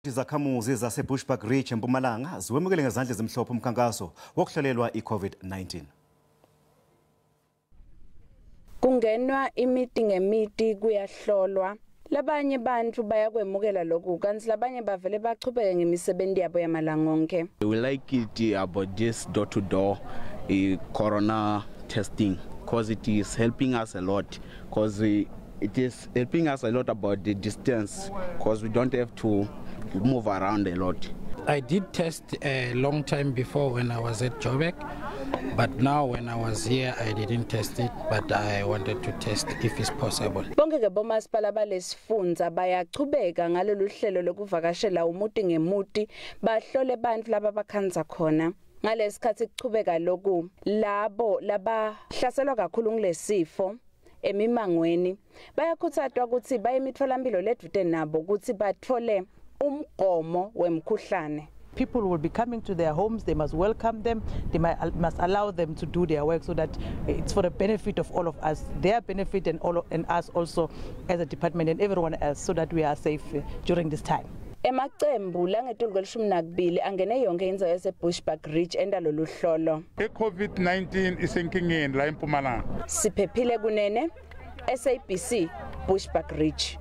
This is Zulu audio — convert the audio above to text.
Izakhamuzi zaseBushbuckridge eMpumalanga ziwemukele ngezandla ezimhlophe umkhankaso wokuhlolelwa iCovid-19. Kungenwa imiti ngemiti kuyahlolwa. Labanye bantu bayakwemukela lokhu, kanti labanye bavele bachubeke ngemisebenzi yabo yamalanga onke. We like it about this door to door corona testing because it is helping us a lot, because it is helping us a lot about the distance, because we don't have to move around a lot. I did test a long time before when I was at Joburg, but now when I was here I didn't test it, but I wanted to test if it's possible. Bonke ke bomasipala balesifundza bayachubeka ngalolu hlelo lokuvakashela umuti ngemuti bahlole bantfu laba bakhandza khona. Ngalesikhatsi kuchubeka loku, labo labahlaselwa kakhulu ngulesifo emimangweni bayakhutsatwa ukuthi baye emitfolamphilo ledvute nabo ukuthi batfole umgomo wemkhuhlane. People will be coming to their homes. They must welcome them. They must allow them to do their work so that it's for the benefit of all of us, their benefit and all of, and us also as a department and everyone else, so that we are safe during this time. Emacembu langetulu kwelishumi nakubili angene yonke indzawo yaseBushbuckridge enta lolu hlolo. I-COVID-19 isenkingeni la eMpumalanga. Siphephile Kunene, SABC, Bushbuckridge.